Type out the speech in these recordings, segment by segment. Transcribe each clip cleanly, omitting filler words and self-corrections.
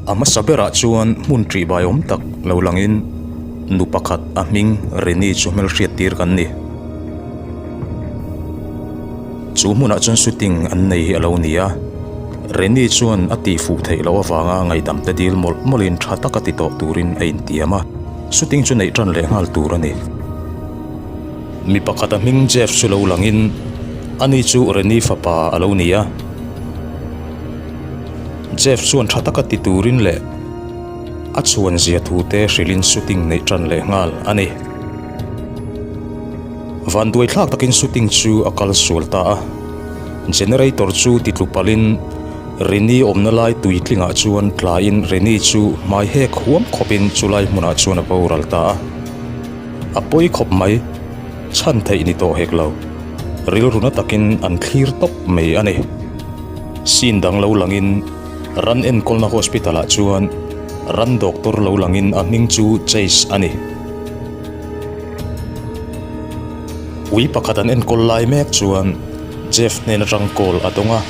A hmasa berah chuan hmun ṭihbai awm tak lo langin nu pakhat a hming Reni chu hmelhriat tir kan ni. Chu hmunah chuan shooting an nei hi a lo ni a, Reni chuan a tihfuh theih loh avanga ngaihdam te dil mawlh mawlhin tha taka ti tawh turin a intiam a, shooting chu neih tan leh nghal tur a ni. Mi pakhat a hming Jeff chu lo langin ani chu Reni fapa a lo ni a. Jeff chuan tha taka ti turin leh a chhuan zia thu te hrilhin shooting neih tan leh nghal a ni. Vanduai thlak takin shooting chu a kal sual ta a, generator chu ti tlu palhin Rini awmna lai tui tlingah chuan tlaiin Rini chu hmai hek huam khawpin chulai hmunah chuan a boral ta a. A pawi khawp mai, chhan theih ni tawh hek lo. Rilru na takin an thlir tawp mai a ni. Scene dang lo langin ran enkawlna hospital ah chuan ran doctor lo langin a hming chu Chase a ni. Ui pakhat an enkawl lai mek chuan Jeff hnen atang call a dawng a,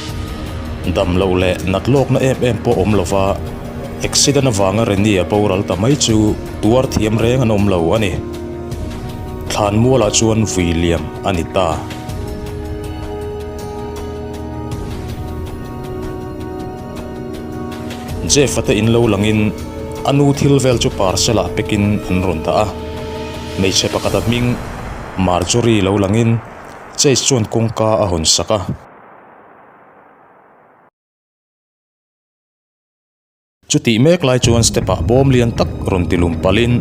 dam loh leh nat lawkna em em pawh awm lova accident avanga Reni a boral ta mai chu tuar thiam reng an awm lo a ni. Thlanmualah chuan vui liam a ni ta. Jeff-a te in lo langin a nu thil vel chu parcel ah pekin an rawn dah a, hmeichhe pakhata hming Marjorie lo langin Chase chuan kawngka a hawn sak a. Chutih mek lai chuan step ah bawm lian tak rawn ti lum palhin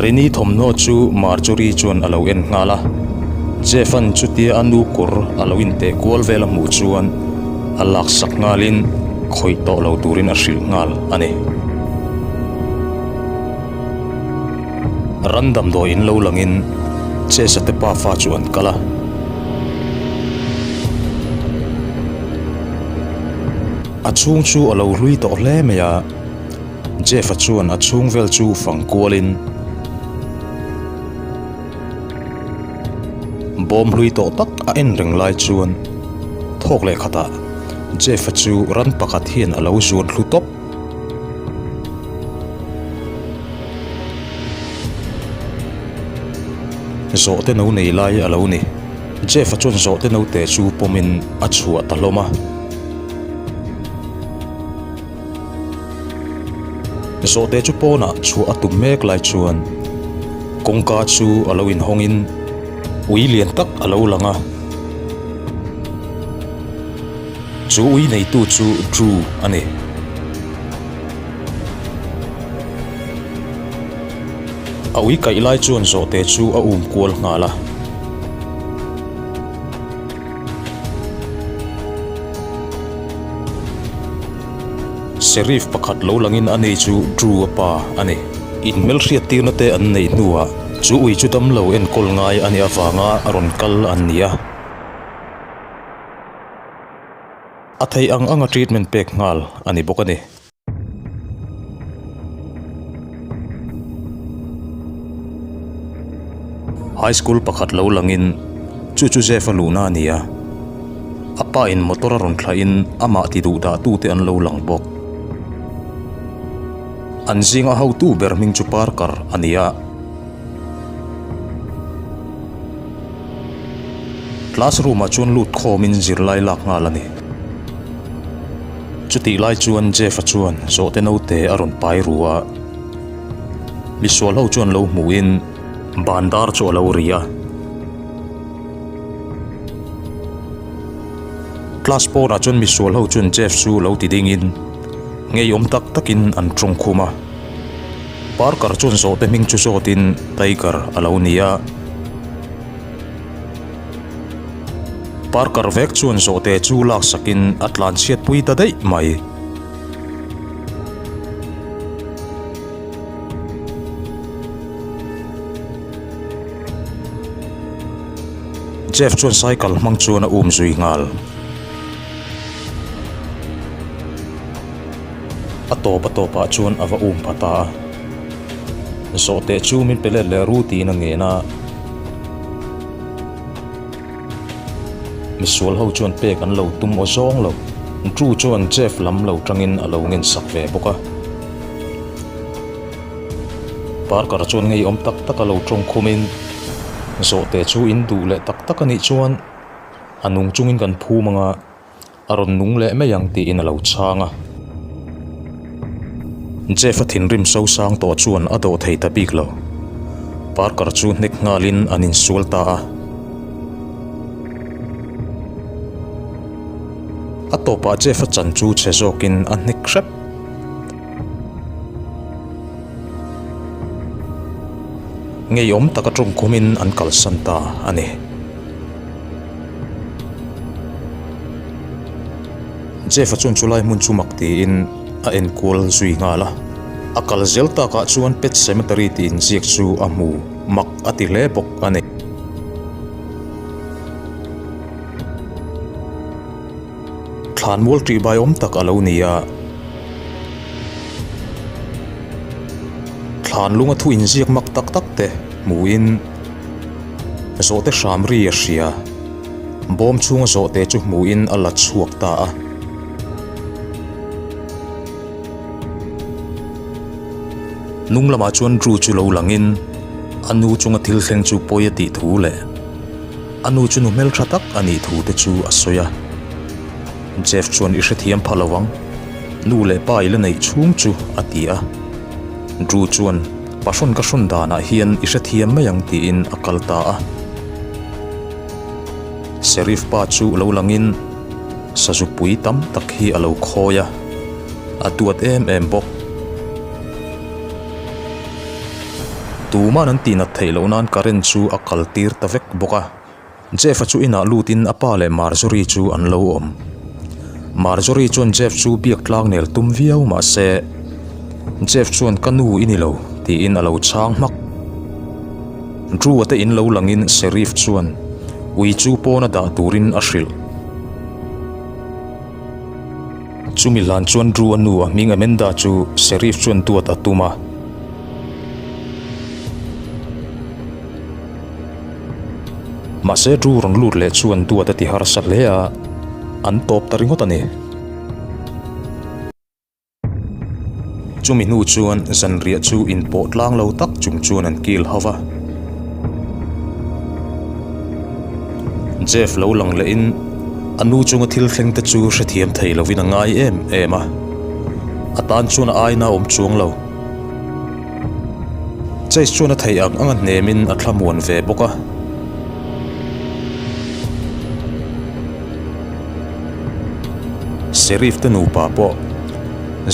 Rini thawmhnaw chu Marjorie chuan a lo en nghal a. Jeff-a'n chutia a nu kawr a lo inteh kual vel a hmuh chuan a laksak nghalin khawih tawh lo turin a hrilh nghal a ni. Ran damdawi in lo langin Chase-a te pafa chu an kal a. A chhung chu a lo hlui tawh hle mai a, Jeff-a chuan a chhung vel chu fang kualin bawm hlui tawh tak a en reng lai chuan thawk leh khatah Jeff-a chu ran pakhat hian a lo zuan thlu tawp. Zawhte no nei lai a lo ni. Jeff-a chuan zawhte note chu pawmin a chhuah ta hlawm a. Zawhte chu pawnah chhuah a tum mek lai chuan kawngka chu a lo inhawngin ui lian tak a lo lang a. Chu ui neitu chu Drew a ni. A ui kaih lai chuan zawhte chu a um kual nghal a. Sheriff pakhat lo langin a nei chu Drew a pa a ni. Inhmelhriat tirna te an neih hnuah chu ui chu damlo enkawl ngai a nih avanga rawn kal an ni a. A theih ang anga treatment pek nghal a ni bawk a ni. High school pakhat lo langin chu chu Jeff a luhna a ni a, a pa in motor a rawn thlahin amah ti duh dah tute an lo lang bawk. An zinga hotu ber hming chu Parker a ni a. Classroom ah chuan lut khawmin zirlai lak nghal a ni. Chutih lai chuan Jeff-a chuan zawhte naute a rawn pai ru a, misual ho chuan lo hmuhin bandar chu a lo ri a. Class pawnah chuan misual ho chuan Jeff chu lo ti dingin ngeiawm tak takin an tawng khum a. Parker chuan zawhte hming chu zawtin Tiger a lo ni a. Parker vek chuan zawhte chu laksakin a tlanchhiat pui ta daih mai. Jeff chuan cycle hmang chuan a um zui nghal. A tawp a tawpah chuan a va um pha ta a. Zawhte chu min pe let leh ru tiin a ngen a. Misual ho chuan pek an lo tum aw zawng lo. Drew chuan Jeff lam lo tangin a lo ngen sak ve bawk a. Parker chuan ngeiawm tak tak a lo tawng khumin, Zawhte chu in duh leh tak tak a nih chuan a nung chungin kan phum ang a, a rawn nung leh mai ang tiin a lo chhang a. Jeff-a thinrim sosang tawh chuan a dawh thei ta bik lo. Parker chu hnek nghalin an insual ta a. A tawpah Jeff-a chan chu chhe zawkin a hnek hrep. Ngeiawm taka tawngkhumin an kalsan ta a ni. Jeff-a chuan chulai hmun chu mak tiin a enkual zui nghal a. A kal zel takah chuan Pet Cemetery tih inziak chu a hmu mak a ti hle bawk a ni. Thlanmual ṭihbai awm tak a lo ni a. Thlanlunga thu inziak mak tak tak te hmuin zawhte hram ri a hria. Bawm chhunga zawhte chu hmuin a la chhuak ta a. Hnung lamah chuan Drew chu lo langin a nu chunga thil thleng chu pawi a tih thu leh a nu chu nu hmeltha tak a nih thu te chu a sawi a. Jeff chuan i hrethiam pha lo ang, nu leh pa i la neih chhung chu a ti a. Drew chuan pahrawn ka hrawn danah hian i hrethiam mai ang tiin a kal ta a. Sheriff pa chu lo langin sazupui tam tak hi a lo khawi a, a duat em em bawk. Tuman an tihnat theih loh nan current chu a kal tir ta vek bawk a. Jeff-a chu inah lutin a pa leh Marjorie chu an lo awm. Marjorie chuan Jeff chu biak tlang nel tum viau mah se, Jeff chuan ka nu i ni lo tiin a lo chhang hmak. Drew-a te in lo langin Sheriff chuan ui chu pawna dah turin a hrilh. Chumi hlan chuan Drew-a nu a hming Amanda chu Sheriff chuan duat a tum a. Mahse Drew rawn lut leh chuan duat a ti harsa hle a, an tawp ta ringawt a ni. Chumi hnu chuan zanriah chu inpawh tlang lo tak chung chuan an kil ho va. Jeff lo lang lehin a nu chunga thil thleng te chu hrethiam thei lovin a ngai em em a, a tan chuan a aina awm chuang lo. Chase chuan a theih ang anga hnemin a thlamuan ve bawk a. Sheriff te nupa pawh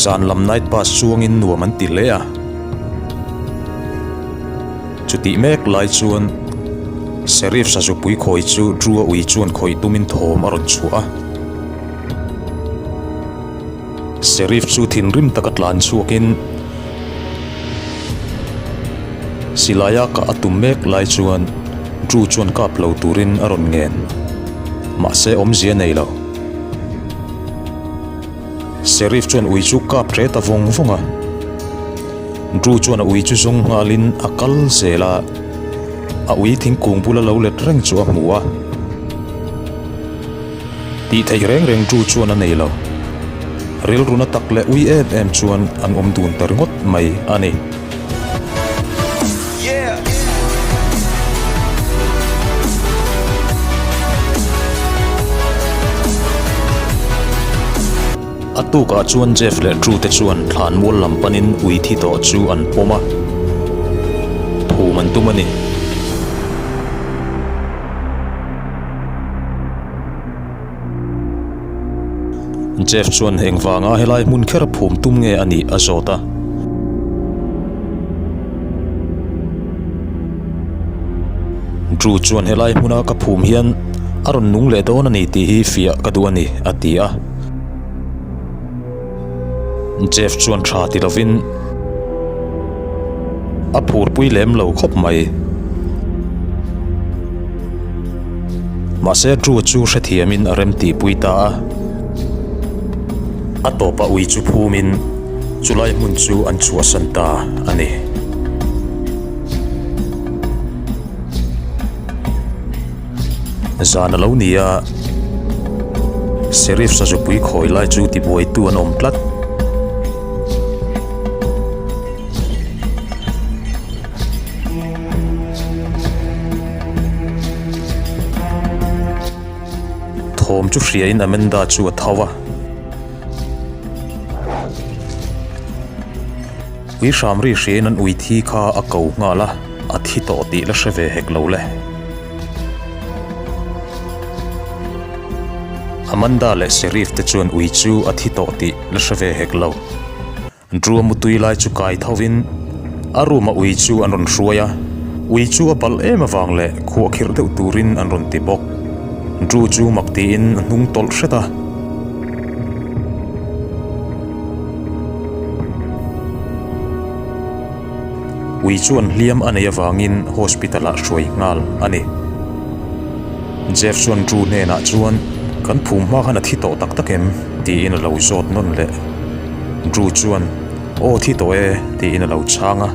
zan lam night bus chuangin nuam an ti hle a. Chutih mek lai chuan Sheriff sazupui khawi chu Drew-a ui chuan khawih tumin thawm a rawn chhuah a. Sheriff chu thinrim taka tlan chhuakin silaia kah a tum mek lai chuan Drew chuan kap lo turin a rawn ngen. Mahse awmzia nei lo. Sheriff chuan ui chu kap ṭe ta vawng vawng a. Drew chuan a ui chu zawng nghalin a kal zel a, a ui thingkung bula lo let reng chu a hmu a. Tih theih reng reng tu chuan a nei lo. Rilruna tak leh ui em em chuan an awm dun ta ringawt mai a ni. A tukah chuan Jeff leh Drew te chuan thlanmual lam panin ui thi tawh chu an pawm a, phum an tum a ni. Jeff chuan engvanga helai hmun kher phum tum nge a nih a zawt a. Drew chuan helai hmuna ka phum hian a rawn nung leh dawn a ni tih hi fiah ka duh a ni a ti a. Jeff chuan tha ti lovin a phurpui lem lo khawp mai. Mahse Drew chu hrethiamin a rem tihpui ta a. A tawpah ui chu phumin chulai hmun chu an chhuahsan ta a ni. Zan a lo ni a, Sheriff sazupui khawi lai chu tibuaitu an awm tlat. Thawm chu hriain Amanda chu a tho a. Ui hram ri hriain an ui thi kha a ko nghal a, a thi tawh tih la hre ve hek lo le. Amanda leh Sheriff te chuan ui chu a thi tawh tih la hre ve hek lo. Drew a mutui lai chu kai thovin a room a ui chu an rawn hruai a, ui chu a balh em avang leh khuah khirh deuh turin an rawn ti bawk. Drew chu mak tiin a hnung tawlh hret a. Ui chuan hliam a nei avangin hospital ah hruai nghal a ni. Jeff chuan Drew hnenah chuan, Kan phum hma khan a thi tawh tak tak em? tiin a lo zawt nawn leh. Drew chuan, Aw thi tawh e, tiin a lo chhang a.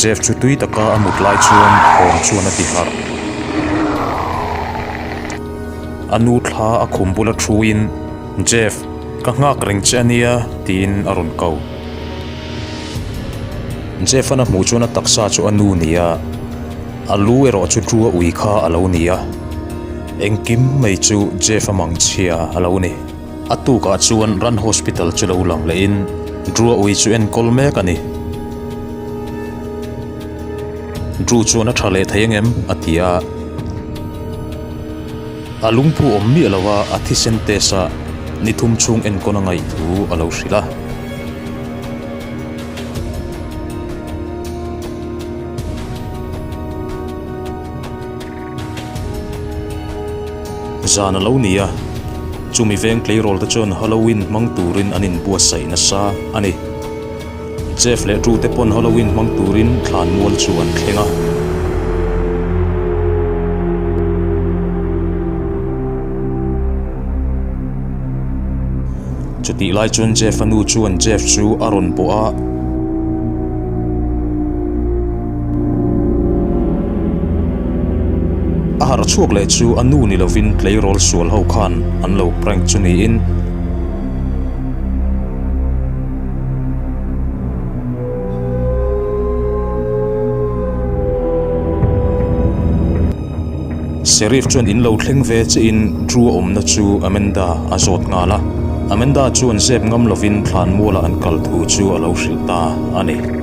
Jeff chu tui taka a mut lai chuan thawm chuan a ti harh. A nu thla a khum bula thuin, Jeff, ka nghak reng che a nia, tiin a rawn ko. Jeff-a'n a hmuh chuan a taksa chu a nu ni a, a lu erawh chu Drew-a ui kha a lo ni a. Engkim mai chu Jeff-a mangchhia a lo ni. A tukah chuan Ran Hospital chu lo lang lehin Drew-a ui chu enkawl mek a ni. Drew chuan a tha leh thei angem? a ti a. A lungphu awm miah lo a, a thisen test a ni thum chhung enkawn a ngaih thu a lo hrilh a. Zan a lo ni a, chumi veng tleirawl te chuan Halloween hmang turin an inbuatsaih nasa a ni. Jeff leh Drew te pawn Halloween hmang turin thlanmual chu an thleng a. Chutih lai chuan Jeff-a nu chuan Jeff chu a rawn bawh a. A harh chhuak leh chu a nu ni lovin tleirawl sual ho khan an lo prank chu niin. Sheriff chuan in lo thleng ve che in Drew a awmna chu Amanda a zawt nghal a. Amanda chuan zep ngam lovin thlanmualah an kal thu chu a lo hrilh ta a ni.